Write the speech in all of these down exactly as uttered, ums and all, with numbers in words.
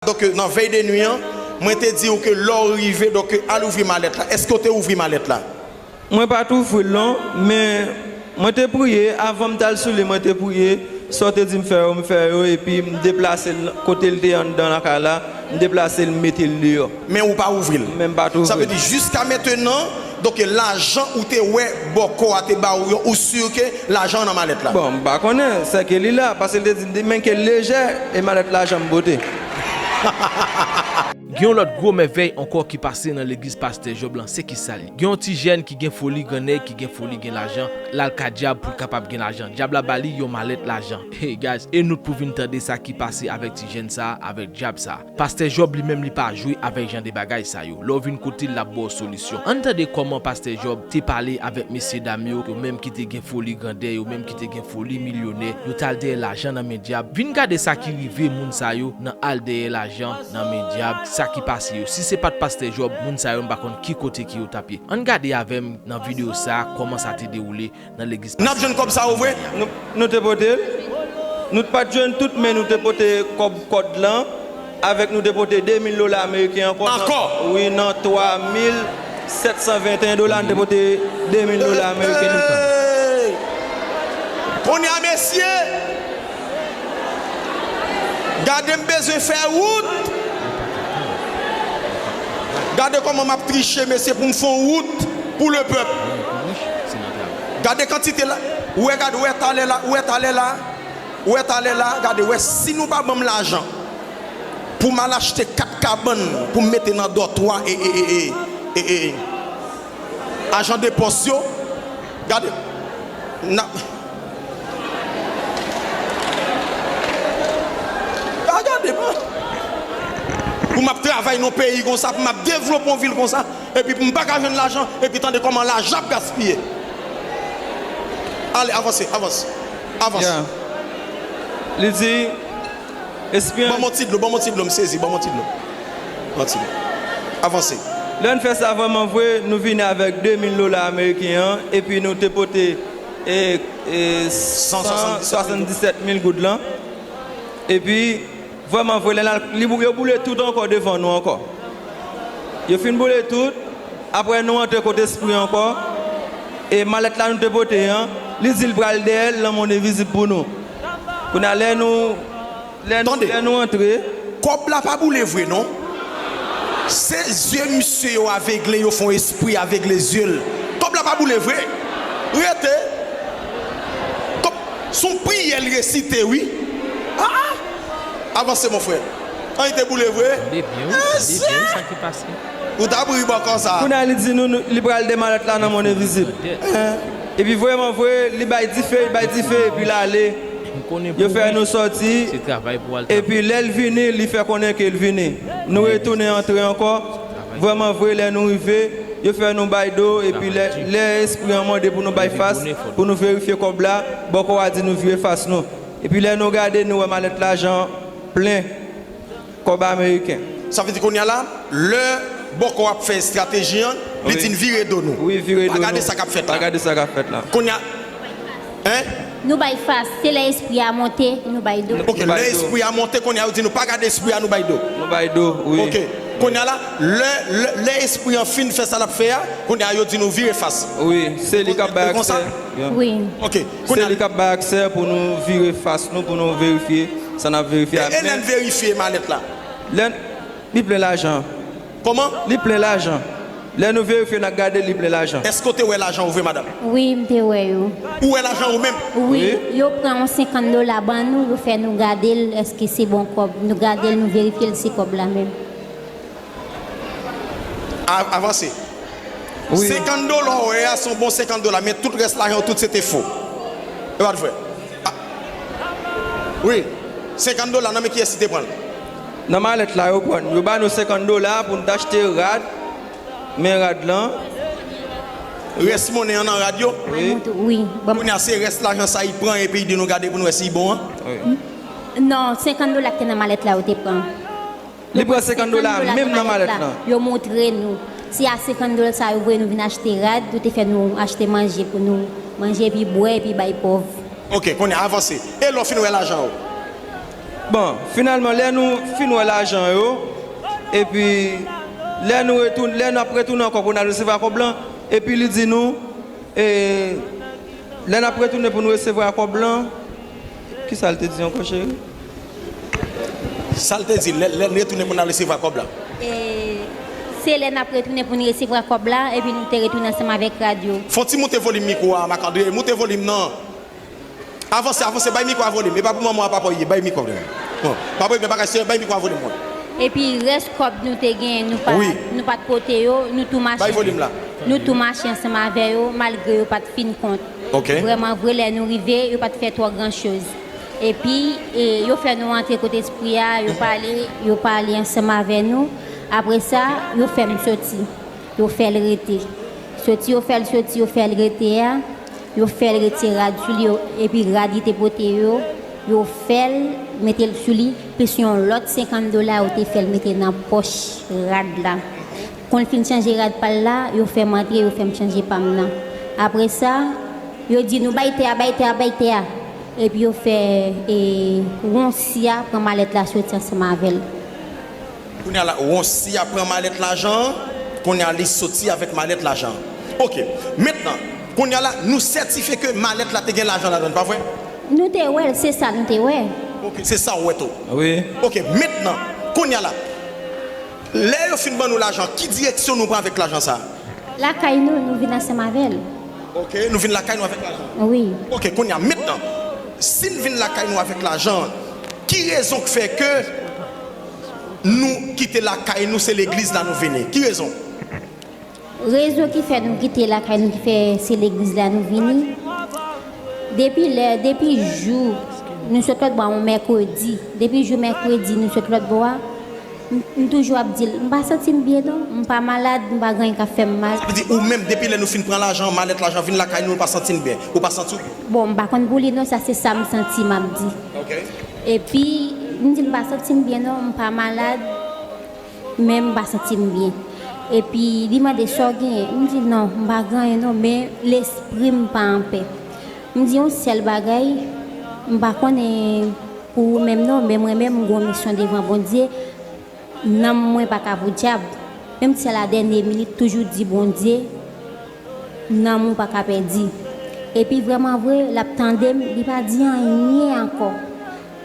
Donk, nan vèy de nwi an, mwen te di w ke lè w rive, donk, al ouvri malèt la. Èske w te ouvri malèt la? Mwen pa t ouvri l non, men mwen te priye, avan m t al sou li, mwen te priye, sa w te di m fè yo, m fè yo, epi m deplase l kote l te anndan lakay la, m deplase l, m mete l deyò. Men ou pa ouvri l? Men m pa t ouvri l. Sa vle di, jiska mentenan, donk, lajan ou te wè bòkò a te ba ou yo, ou si ke lajan an nan malèt la? Bon, m pa konnen, sèke li la, paske l te di m, men ke l lejè, e malèt lajan m pote. Gen yon lòt gwo mèvèy ankò ki pase nan legliz Pastè Jòb lan, se kisa li? Gen yon ti jèn ki gen foli grannèg, ki gen foli gen lajan, l al ka dyab pou l kapab gen lajan. Dyab la ba li yon malèt lajan. Hey guys, e nou t pou vin tande sa ki pase avèk ti jèn sa a, avèk dyab sa a. Pastè Jòb li menm li pa jwe avèk jan de bagay sa yo. Lè w vin kote l, l ap ba w solisyon. Ann tande kòman Pastè Jòb te pale avèk mesye dam yo, yo menm ki te gen foli grandè, yo menm ki te gen foli milyonè, yo t al dèyè lajan nan men dyab. Vin gade sa ki rive moun sa yo nan al dèyè lajan nan men dyab, sa ki pase yo. Si se pa t Pastè Jòb, moun sa yo m pa konn ki kote ki yo t ap ye. Ann gade avè m nan videyo sa a, kòman sa te dewoule nan legliz Pastè Jòb. N ap jwenn kòb sa yo vre? Nou, nou te pote l. Nou t pa t jwenn tout, men nou te pote kòb kòd lan. Avèk nou te pote de mil dola ameriken ankò. Ankò? Wi, nan twa mil sèt san venteyen dola, nou te pote de mil dola ameriken. Hey! Kounye a, mesye, gade m bezwen fè wout. Gade kòman m ap triche, mesye, pou m fè yon wout pou lepèp. Gade kantite la. Ou wè, gade, ou wè talè la, ou wè talè la. Ou wè talè la, gade, ou wè, si nou pa ban m lajan pou m al achte kat kabann pou m mete nan dòtwa, e, e, e, e, e, e, ajan de pòs yo, gade, n ap, a, gade, man. Pou m ap travay nan peyi konsa, pou m ap devlope yon vil konsa, epi pou m pa ka jwenn lajan, epi tande kòman lajan ap gaspiye. Ale, avanse, avanse, avanse. Yeah. Li di, espri an. Ban m yon ti dlo, ban m yon ti dlo, m sezi, ban m yon ti dlo. Yon ti dlo. Avanse. Lè n fè sa vrèman vre, nou vini avèk de mil dola ameriken an, epi nou te pote, e, e, san swasanndisèt mil goud lan. Epi, vrèman vre, lè n al, li bou-, yo boule tout ankò devan nou ankò. Yo fin boule tout, apre nou antre kot espri an ankò, e malèt la nou te pote an, li di l pral dèyè l nan monnen vizib pou nou. Kounye a, lè nou, lè nou, tande, lè nou antre. Kòb la pa boule vre, non. Se zye misye yo avegle, yo fè yon espri avegle zye l. Kòb la pa boule vre. Rete. Kòb, se yon priyè l resite, wi. Ah, ah. Avanse, mon frè. An, li te boule vre. Tande byen, wi. Tande byen, wi, sa ki pase. Ou t ap ri bò kò sa. Kounye a, li di nou, nou, li pral dèyè malèt la nan monnen vizib. Epi vrèman vre, li bay dife, li bay dife, epi l ale. Yo fè nou sòti. Epi lè l vini, li fè konnen ke l vini. Nou retounen antre ankò. Vrèman vre, lè nou rive, yo fè nou bay do, epi lè, lè espri an mande pou nou bay fas, pou nou verifye kòb la, bòkò a di nou vire fas nou. Epi lè nou gade, nou wè malèt lajan plen kòb ameriken. Sa vle di kounye a la, lè bòkò ap fè estrateji an, li di n vire do nou. Wi, vire do nou. Pa gade sa k ap fèt la. Pa gade sa k ap fèt la. Kounye a, en? Nou bay fas, se lè espri a monte, nou bay do. Ok, lè espri a monte, kounye a yo di nou pa gade espri a, nou bay do. Nou bay do, wi. Ok, kounye a la, lè, lè, lè espri an fin fè sa l ap fè a, kounye a yo di nou vire fas. Wi, se li k ap bay aksè. Wi. Ok, kounye a. Se li k ap bay aksè pou nou vire fas nou, pou nou verifye sa n ap verifye a. E, e lè n verifye malèt la? Lè n, li plen lajan. Kòman? Li plen lajan. Lè nou verifye, n ap gade li plen lajan. Èske w te wè lajan ou vre, madanm? Wi, m te wè yo. Ou wè lajan ou menm? Wi. Wi. Yo pran yon senkant dola ban nou, yo fè nou gade l, èske se bon kòb. Nou gade l, nou verifye l, se kòb la menm. A-, avanse. Wi. Senkant dola ou wè a, se yon bon senkant dola, men tout rès lajan ou tout se te fo. E pa t vre? A, wi. Senkant dola, nan men kiyès li te pran l? Nan malèt la, yo pran. Yo ba nou senkant dola pou n t achte rad. Men rad lan. Rès monnen an nan rad yo? Wi. Wi. Kounye a, se rès lajan sa li pran epi li di nou gade pou nou wè si li bon an? Wi. Non, senkant dola ki te nan malèt la, yo te pran. Li pran senkant dola menm nan malèt la. Yo montre nou. Se a senkant dola sa yo voye nou vin achte rad, yo te fè nou achte manje pou nou manje, epi bwè, epi bay pòv. Ok, kounye a avanse. E lè w fin wè lajan ou? Bon, finalman, lè nou fin wè lajan yo, epi lè nou retoun, lè n ap retounen ankò pou n al resevwa kòb lan, epi li di nou, e, lè n ap retounen pou nou resevwa kòb lan, kisa l te di ankò, cheri? Sa l te di, lè, lè n retounen pou n al resevwa kòb la. E, se lè n ap retounen pou n resevwa kòb la, epi nou te retounen ansanm avèk rad yo. Fon ti moute volim mikwo a, Marc André, moute volim nan. Avanse, avanse, bay mikwo a volim. E pa pou manman w a papa w ye, bay mikwo a volim. Bon, pa bezwen bagay serye, bay mikwo a volim, mwen. Epi rès kòb nou te gen, nou pa, wi, nou pa t pote yo, nou tou mache. Bay volim la. Nou tou mache ansanm avè yo, malgre yo pa t fin kont. Ok. Vrèman vre, lè nou rive, yo pa t fè twò gran choz. Epi, e, yo fè nou antre kote espri a, yo pale, yo pale ansanm avè nou. Apre sa, yo fè m soti. Yo fè l rete. Soti yo fè l soti, yo fè l rete a, yo fè l retire rad sou li yo, epi rad li te pote yo, yo fè l mete l sou li, plis yon lòt senkant dola yo te fè l mete nan pòch rad la. Kon l fin chanje rad pa l la, yo fè m antre, yo fè m chanje pa m nan. Apre sa, yo di nou, "Bay tè a, bay tè a, bay tè a." Epi yo fè, e, Wonsi a pran malèt la soti ansanm avè l. Kounye a la, Wonsi a pran malèt lajan an, kounye a li soti avèk malèt lajan an. Ok, mentnan, kounye a la, nou sètifye ke malèt la te gen lajan ladan l, pa vre? Nou te wè l, se sa nou te wè. Ok, se sa w wè tou. Wi. Ok, mentnan, kounye a la, lè yo fin ban nou lajan, ki direksyon nou pran avèk lajan sa a? Lakay nou, nou vin ansanm avè l. Ok, nou vin lakay nou avèk lajan. Wi. Ok, kounye a, mentnan, si n vin lakay nou avèk lajan, ki rezon k fè ke nou kite lakay nou, se legliz la nou vini? Ki rezon? Rezon ki fè nou kite lakay nou, ki fè se legliz la nou vini, depi lè, depi jou, nou sot lòt bò a yon mèkredi, depi jou mèkredi, nou sot lòt bò a, M, m toujou ap di l, "M pa santi m byen non, m pa malad, m pa gen anyen k ap fè m mal." Sa vle di ou menm, depi lè nou fin pran lajan, malèt lajan vin lakay nou, ou pa santi n byen, ou pa santi w byen? Bon, m pa konn pou li non, sa se sa m santi m ap di. Ok. Epi, m di l, "M pa santi m byen non, m pa malad, men m pa santi m byen." Epi, li mande, "Sa w genyen?" M di, "Non, m pa gen anyen non, men lespri m pa anpè." M di yon sèl bagay, m pa konnen pou ou menm non, men mwen menm, m gen yon misyon devan Bondye. Nanm mwen pa ka pou dyab. Menm si se a la dènye minit, toujou di Bondye, nanm ou pa ka pèdi. Epi vrèman vre, l ap tande m, li pa di anyen ankò.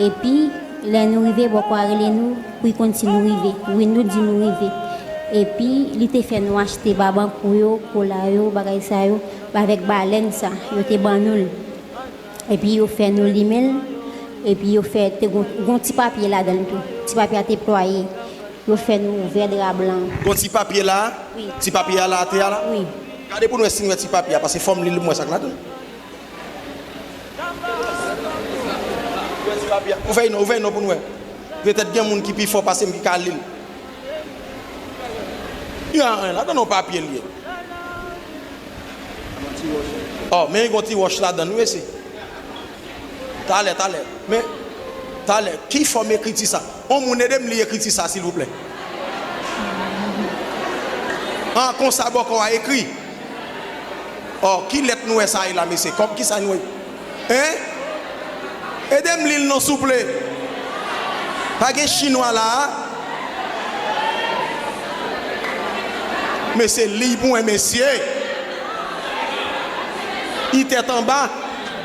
Epi, lè nou rive, bòkò a rele nou pou l konn si nou rive. Wi, nou di nou rive. Epi, li te fè nou achte babankou yo, kola yo, bagay sa yo, avèk balèn sa, yo te ban nou l. Epi yo fè nou limen l, epi yo fè, te gon, gon ti papye ladan l tou. Ti papye a te plwaye. Yo fè nou ouvè dra blan. Gon ti papye la? Wi. Ti papye a la atè a la? Wi. Gade pou n wè si n wè ti papye a, paske fò m li l, m wè sa k ladan l. Ou vèy non, ou vèy non pou n wè. Petèt gen moun ki pi fò pase m ki ka li l. Gen anyen ladan non, papye l ye. Ò, men yon ti wòch ladan l, wi, mesye. Talè, talè. Men, talè, ki fòm ekriti sa? On moun ede m li ekriti sa, silvouplè. An, konsa bòkò a ekri. Ò, ki lèt nou wè sa ye la, mesye? Kòm ki sa nou wè? Hein? Ede m li l non, souple. Pa gen chinwa la a? Mesye, li pou mwen, mesye. I tèt anba.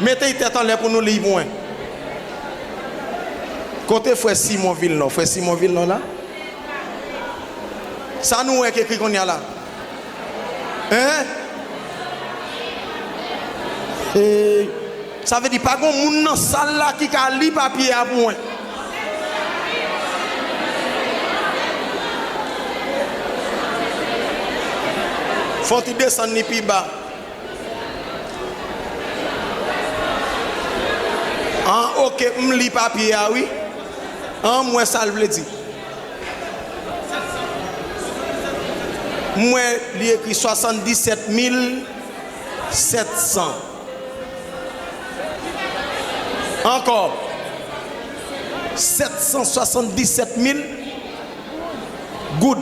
Mete i tèt anlè pou nou li pou mwen. Kote frè Simon Vilnon? Frè Simon Vilnon la? Sa nou wè k ekri kounye a la? Hein? Hey. Sa vle di pa gon moun nan sal la ki ka li papye a pou mwen. Fò w ti desann li pi ba. An, ok, m li papye a, wi. An, m wè sa l vle di. M wè li ekri swasanndisèt mil sèt san. Ankò. Sèt san swasanndisèt mil goud.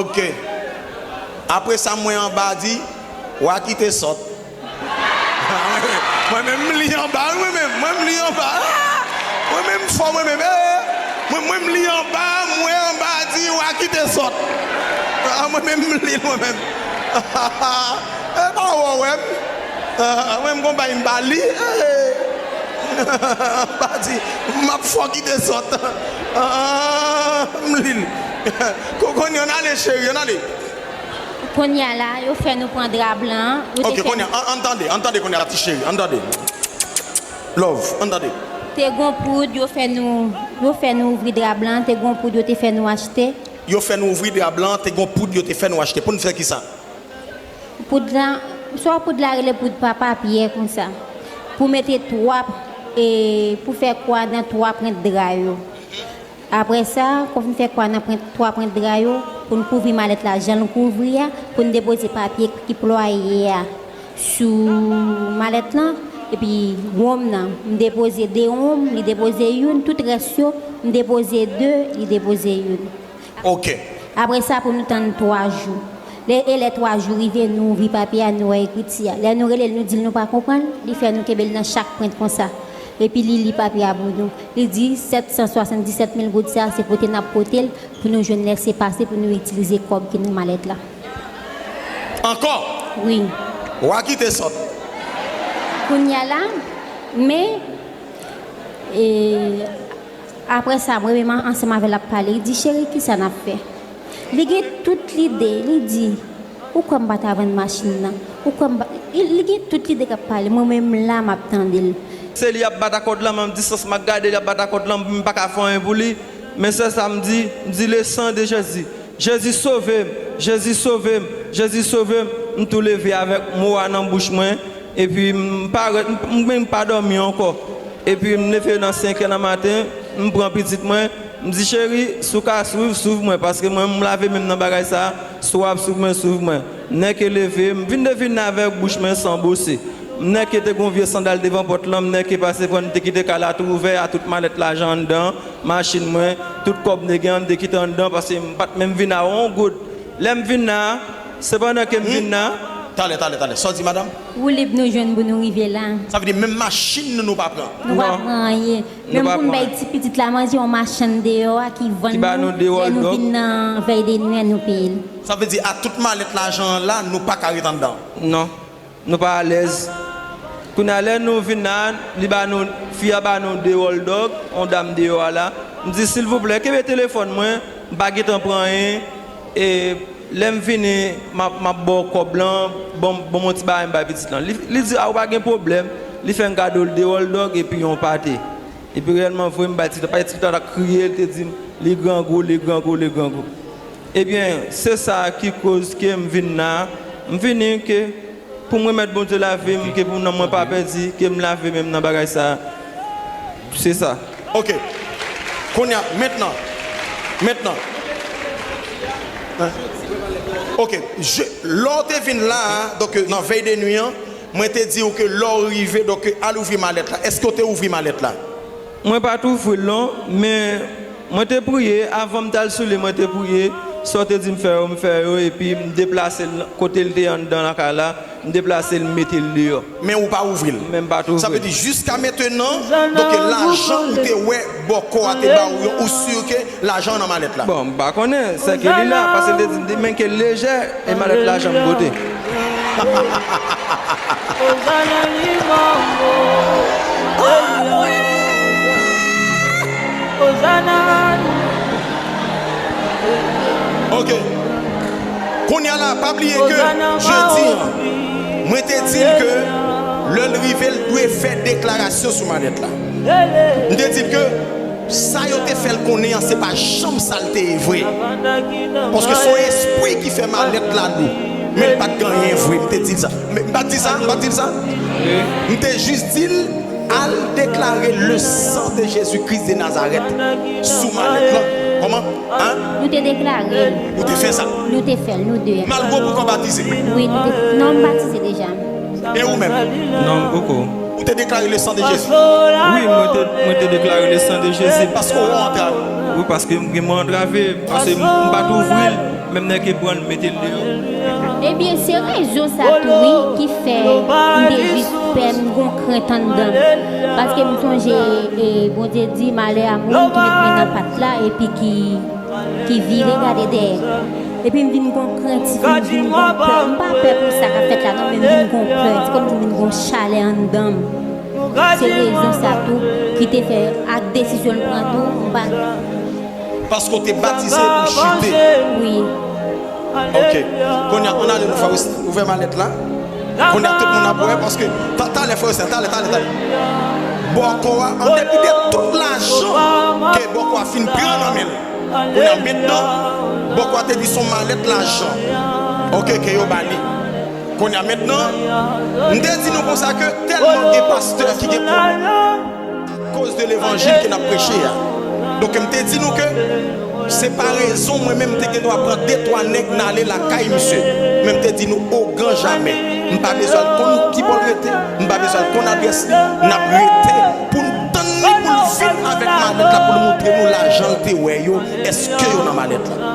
Ok. Apre sa, m wè anba di, wa kite sòt. Mwen menm, m li anba, wi, mwen menm, mwen, m li anba. Fò mwen menm, eh, mwen, mwen m li anba, mwen anba di, wa kite sòt. Ah, mwen menm m li l mwen menm. E pa wè w wè m. Ah, mwen m gon bay m ba li. Eh. Anba di, m ap fò kite sòt. Ah, m li l. Ko-, kounye a, ann ale, cheri, ann ale. Kounye a la, yo fè nou pran dra blan an. Yo te Ok, fè kounye a, ann, ann tande, ann tande kounye a, ti cheri, ann tande. Love, ann tande. Te gon poud, yo fè nou, yo fè nou ouvri dra blan, te gon poud, yo te fè nou achte. Yo fè nou ouvri dra blan, te gon poud, yo te fè nou achte. Pou n fè ki sa? Poud la, swa poud la rele poud papa pyè konsa. Pou mete twa, e, pou fè kwa nan twa prent dra yo. Apre sa, kon fin fè kwa nan prent, twa prent dra yo, pou n kouvri malèt la, jan l kouvri a, pou n depoze papye ki plwaye a sou malèt lan, epi wonm nan, m depoze de wonm, li depoze youn, tout rès yo, m depoze de, li depoze youn. Ok. Apre sa, pou nou tann twa jou. Lè, e lè twa jou rive, nou ouvri papye a, nou wè ekriti a. Lè nou rele l, nou di l nou pa konprann, li fè nou kenbe l nan chak prent konsa. Epi li li papye a pou nou. Li di, sèt san swasanndisèt mil goud sa, se pote n ap pote l pou nou jwenn lèsepase pou nou itilize kòb ki nan malèt la. Ankò? Wi. Wa kite sòt. Kounye a la, men, e, apre sa, mwen menm ansanm avè l ap pale, li di, cheri, kisa n ap fè? Li gen tout lide, li di, ou kwè m pa ta vann machin nan? Ou kwè m pa, li, li gen tout lide k ap pale, mwen menm la, m ap tande l. Se li ap bat ak kòd lan, men distans m ap gade, li ap bat ak kòd lan, m pa ka fè anyen pou li. Men sèl sa m di, m di, le sang de Jésus. Jezi sove m, Jezi sove m, Jezi sove m. M tou leve avèk mo a nan bouch mwen, epi m parèt, m, m, m pa dòmi ankò. Epi m leve nan senkè nan maten, m pran pitit mwen, m di, cheri, si w ka swiv, swiv mwen, paske mwen, m lave men m nan bagay sa, si w ap swiv mwen, swiv mwen. Nèg ke leve, m vin devine avèk bouch mwen san bose. M nèg ke te gon vye sandal devan pòt lan, m nèg ke pase pran, m te kite kay la tou ouvè a tout malèt lajan anndan, machin mwen, tout kòb m te gen an, m te kite anndan, paske m pa t menm vin a yon goud. Lè m vin la, se pandan ke m vin la. Talè, talè, talè. Sa w di, madanm? Woulib nou jwenn pou nou rive la. Sa vle di menm machin nou, nou pa pran? Nou pa pran anyen. Menm pou n bay ti pitit la manje, yon machann deyò a ki vann nou, lè nou vin nan vèy de nwi a, nou peye l. Sa vle di a tout malèt lajan an la, nou pa ka ret anndan? Non. Nou pa alèz. Kounye a, lè nou vin la, li ba nou, fi a ba nou de hòldòg, yon dam deyò a la. M di, silvouplè, kenbe telefòn mwen, m pa gentan pran anyen. E lè m vini, m ap, m ap ba w kòb lan, ban m, ban m yon ti bagay m bay pitit lan. Li, li di, a, ou pa gen pwoblèm. Li fè m kado de hòldòg epi yon pate. Epi reyèlman vre, m bay ti, bay ti tata kriye, l te di m, li grangou, li grangou, li grangou. Ebyen, se sa ki koz ke m vin la. M vini ke pou m remèt Bondye lavi m, ke pou nanm mwen pa pèdi, ke m lave men m nan bagay sa. Se sa. Ok. Kounye a, mentnan, mentnan. Hein? Ok. Je, lè w te vin la a, donk, nan vèy de nwi an, mwen te di w ke lè w rive, donk, al ouvri malèt la. Èske w te ouvri malèt la? Mwen pa t ouvri l non, men mwen te priye, avan m t al sou li, mwen te priye, sa w te di m fè yo, m fè yo, epi m deplase l kote l te anndan lakay la, m deplase l, m mete l deyò. Men ou pa ouvri l? Men m pa t ouvri l. Sa vle di, jiska mentenan, donk, lajan ou te wè bòkò a te ba ou yo, ou si ke lajan an nan malèt la? Bon, m pa konnen, sèke li la, paske l te di m, men ke l lejè, e malèt la janm pote. Ok. Kounye a la, pa bliye ke jedi an, mwen te di l ke lè l rive, l dwe fè deklarasyon sou malèt la. M te di l ke sa yo te fè l konnen an, se pa janm sa l te ye vre. Paske se yon espri ki fè malèt la lou. Men l pa t gen anyen vre, m te di l sa. Men m pa t di sa, m pa t di l sa. M te jis di l, al deklare le sang de Jésus-Christ de Nazareth sou malèt lan. Kòman? Hein? Nou te deklare l. Ou te fè sa? Nou te fè l, nou de. Malgre w poko batize? Wi, nou te, non, m batize deja. E ou menm? Non, m poko. Ou te deklare le sang de Jésus? Wi, mwen te, mwen te deklare le sang de Jésus. Paske w antrave? Wi, paske m, m antrave, paske m, m pa t ouvri l, menm nèg ki pran l, mete l deyò. Ebyen, se rezon sa tou, wi, ki fè m te jis pè, m gon krent anndan m. Paske m sonje, e, Bondye di, malè a moun ki met men nan pat la, epi ki, ki vire gade dèyè. Epi m vin gon krent, m vin gon pè. M pa pè pou sa k ap fèt la, non, men m vin gon pè. Se kòmsi m vin gon chalè anndan m. Se rezon sa tou ki te fè ak desizyon l pran tou, m pa. Paske w te batize pou chite. Wi. Ok. Kounye a, ann ale nou fè ouvè malèt la. Kounye a, tout moun ap wè, paske ta-, talè, frè Wesnel, talè, talè, talè. Bòkò a, an depi de tout lajan ke bòkò a fin pran nan men l. Kounye a, mentnan, bòkò a te di se yon malèt lajan. Ok, ke yo ba li. Kounye a, mentnan, m te di nou konsa ke tèlman gen pastè ki gen pwoblèm. Akoz de levanjil ke n ap preche a. Donk, m te di nou ke se pa rezon mwen menm m te gen dwa pran de twa nèg n ale lakay misye. Men m te di nou ogan jamè. M pa bezwen al konn ki bò l rete, m pa bezwen al konn adrès li. N ap rete pou n tann li pou l vin avèk malèt la pou l montre nou lajan l te wè yo, èske yo nan malèt la.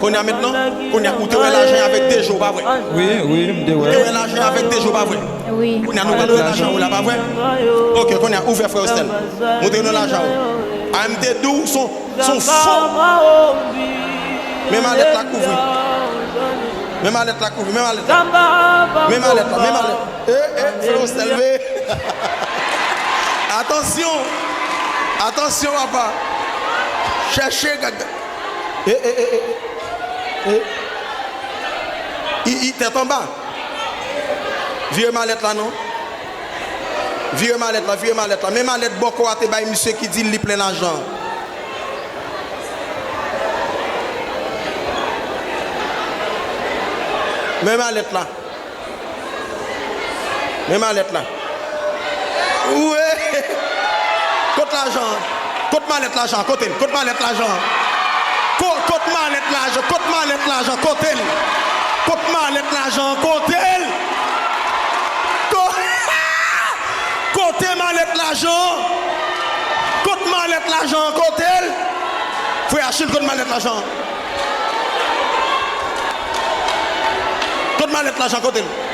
Kounye a mentnan, kounye a, ou te wè lajan avèk de je w, pa vre? Wi, wi, m te wè. Ou te wè lajan avèk de je w, pa vre? Wi. Kounye a, nou pral wè lajan ou la, pa vre? Ok, kounye a, ouvè frè Wesnel. Montre nou lajan ou. A, m te di w, se yon, se yon fo. Men malèt la kouvri. Men malèt la kouvri, men malèt la. Men malèt la, men malèt. E, e, frè Wesnel, veye. Atansyon. Atansyon, papa. Chèche, gade. E, e, e, e, e. I, i, tèt anba. Vire malèt la, non. Vire malèt la, vire malèt la. Men malèt bòkò a te bay misye ki di li plen lajan. Men malèt la. Men malèt la. Wi! Kot lajan an? Kot malèt lajan an? Kote l? Kot malèt lajan an? Ko-, kot malèt lajan? Kot malèt lajan? Kote l? Kot malèt lajan an? Kote l? Ko-, kote malèt lajan an? Kot malèt lajan an? Kote l? Frè Achil, kot malèt lajan an? Kot malèt lajan? Kote l?